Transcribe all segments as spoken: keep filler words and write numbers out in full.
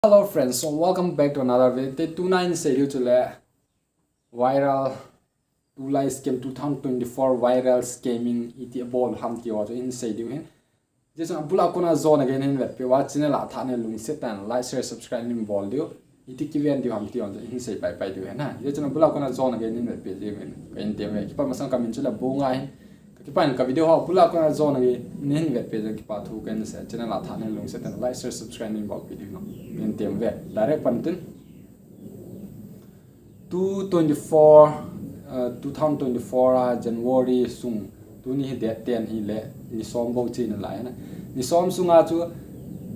Hello friends, so welcome back to another video. Te tuna in sei diu chu le viral, tulai scam, two thousand twenty-four viral scamming iti abol ham ti ho chu in sei diu hin. Hijeh chun abul a kona jona gei in vetpeh uva channel a tha ne lungset tah in like, share, subscribe in bol diu. Iti kiven diu ham ti ho chu in sei pai pai diu hin na. Hijeh chun abul a kona jona gei in vetpeh diu hin. Ka in tem uve. Kipa masang ka min chu le Bunga hin. Ka kipa in ka video ho abul a kona jona gei in vetpeh diu kipa thu ka in sei. Channel a tha ne lungset tah in like, share, subscribe in bolpeh diu hin. Ka in tem uve. Direct pan tin. Two twenty-four, uh, two thousand twenty-four a January sung, tuni hi date ten hi le, ni som bou che nalai na. Ni som sunga chu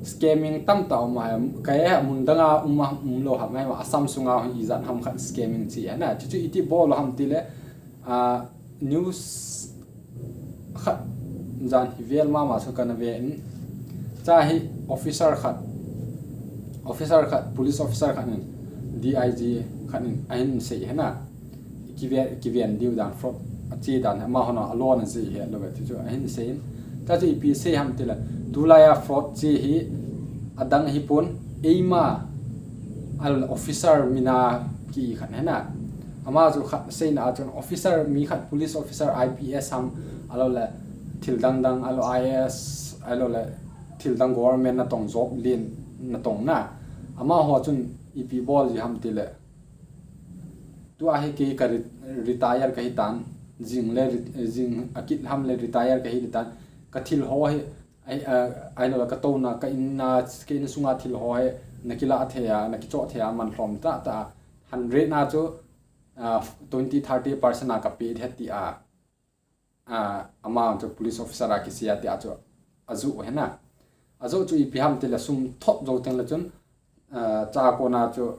scamming tamtah um a, ka e mun danga um a, um lou ham, Assam sunga hi ijat ham khat scamming che na. Chu chu iti bol ham ti le, a, news khat jan hi vel mama chu kana ve in. Cha hi officer khat, officer khat, police officer khat in, D I G khat in, ahin sei hi na. Kiven, kiven diu dan, fraud, ache dan, ama hon a, alon a ji hi lou ve, chu chu ahin sei in. Cha chu ipi sei ham ti le, tulai a fraud che hi, adang hi pon, eima, al officer mina ki khat hi na. Ama chu khat seina a chun officer mi khat police officer I P S ham, ahilou le thil dang dang, ahilou I A S, ahilou le thil dang government natong job lien natong na. Amaho chun ipi bol ji ham ti le. Tua hi kei ka re-, retire ka hi tan, jing le re-, jing akit ham le retire ka hi tan, ka thil ho hi, ai, a, ahilou le ka touna, ka in na, ka in sunga thil ho hi, na kila thei a, na kichoh thei a, man lhom tah tah a, hundred na chu, a, twenty, thirty percent a ka pe thei ti a, a, ama chu police officer a kisei a ti a chu, ajoh hi na. Ajoh chu ipi ham ti le sum thot jou teng le chun, a, cha kona chu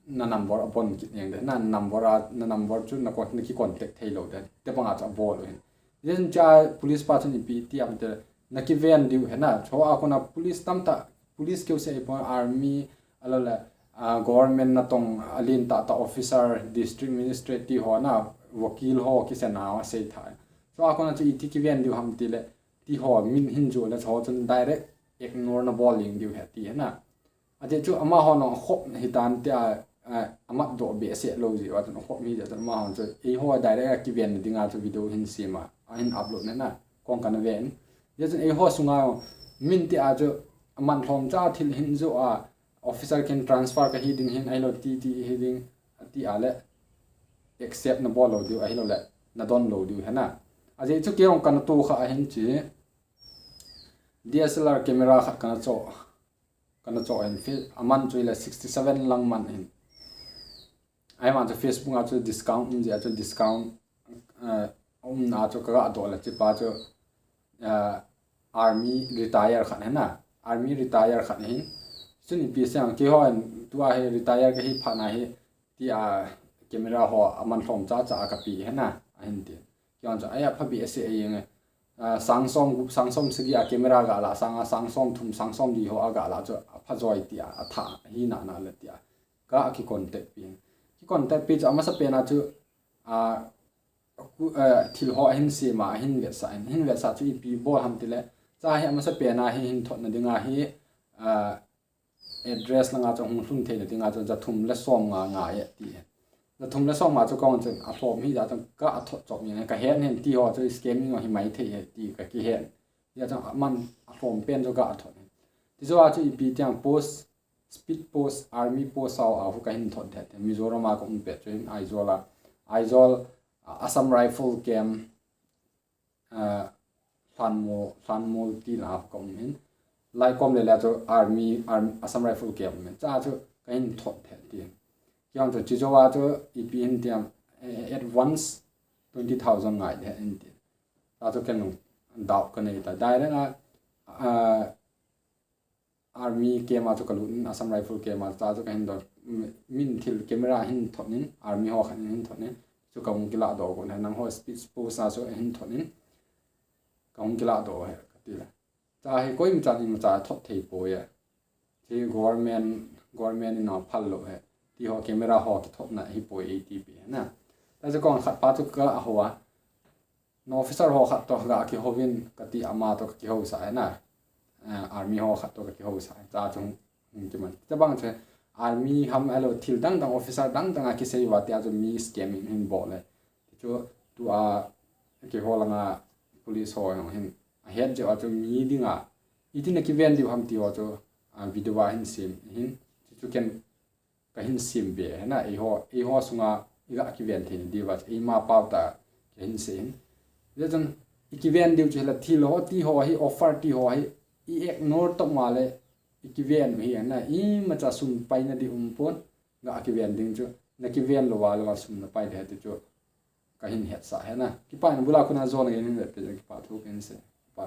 na number abon kit jeng de, na number a, na number chu na con-, na ki contact thei lou de, te bang a chu abol u hin. Hijeh chun cha police pa chun ipi ti ham ti le, na kiven diu hi na, cho a kona police tamtah, police keu sei pon army, ahilou le, a, government natong alen tah tah officer, district magistrate ti ho na, vakil ho kisei na asei tha. Cho a kona chu iti kiven diu ham ti le, ti ho min hin joh le cho chun direct ignore na bol jeng diu hi ti hi na. Ajeh chu amaho nong khop hi tan ti a, a, amat doh behseh lou ji, a chun khop mi jeh chun amaho chu, eiho direct a kiven na dinga chu video hin sem a, ahin upload na na, kong kana ve in. Jeh chun eiho sunga min ti a chu, aman lhom cha thil hin joh a, officer kin transfer ka hi ding hin, ahilou ti ti hi ding, ti a le, accept na bol lou diu, ahilou le, na don lou diu hi na. Ajeh chu kei jong kana tu kha ahin chi, D S L R camera khat kana cho. Kana cho in fe-, aman chu ile sixty seven lang man in. Ai man chu Facebook a chu discount um jeh a chu discount, eh, um na chu ka ga doh le chi pa chu, eh, army retire khat hi na. Army retire khat hin. Chun ipi sei ham keiho in tua hi retire ka hi phat na hi ti a camera ho aman lhom cha cha a ka pe hi na. Ahin ti. Kei jong chu ai apha behseh e jeng e. A, sang som gup, sang som sagi a camera ga la, sang a, sang som thum, sang som li ho a ga la chu apha joi ti a, atha hi na na le ti a. Ka ki contact pi. Ki contact pi chu amasa pen a chu, a, ku, a, thil ho ahin sem a, ahin vetsah in, ahin vetsah chu ipi bol ham ti le, cha hi amasa pen a hi hin thot na ding a hi, a, address langa chu hung lhun theina dinga chu jathum le som nga ngai e ti. Jathum le som nga chu kong chu alhom hi jeh chun ka athot chop ni ka het hen ti ho chu scamming ho hi mai thei e ti ka kihen. Jeh chun aman alhom pen chu ka athot. Ti jo a chu ipi tiang post, speed post, army post sao a hu ka hin thot det. Mizoram a ka um pet chu in Aizawl a. Aizawl, a, Assam Rifle Camp, a, Hlanmol, Hlanmol ti na ka um hin. Lai kom le le chu army, army, Assam Rifle Camp um hin. Cha chu ka hin thot phet ti. Kei jong chu chi jo a chu ipi hin tiam, eh, advance twenty thousand ngai de hin ti. Cha chu ken jong doubt ka nei ta. Direct a, a, army camp a chu ka lut in, Assam Rifle camp a cha chu ka hin don, min thil camera hin thot in, army ho khat in hin thot in, chu ka hung kila doh gon, nang ho speed post a chu hin thot in, ka hung kila doh e, ka ti le. Cha hi koima chan imacha thot thei poi e. Hi government, government in aphal lou e. Ti ho camera ho kithotna hi poi e ti pi na. Cha chu kong khat pa chu ka ho a. Na officer ho khat to ga kihouvin ka ti ama to ka kihousa e na. Eh, army ho khat to ka kihousa e. Cha chu Hung kiman. Tabang chu army ham alo thil dang dang officer dang dang a kisei uva tia chu mi scamming hin bol le. Chu tua keiho langa police ho hin ahet jeh a chu mi dinga itin akiven diu ham ti ho chu a video a hin sem hin chu chu ken kahin sem be hena eiho eiho sunga iga kiven thei diuva eima pau ta kahin sei hin. Jeh chun ikiven diu chu hila thil ho ti ho hi offer ti ho hi i ignore to ma le ikiven u hi na imacha sum paina di um pon ga kiven ding chu na kiven louva louva sum na pai de ti chu kahin hetsah hena kipa na bula kuna jona hin le pe kipa thu kahin sei pa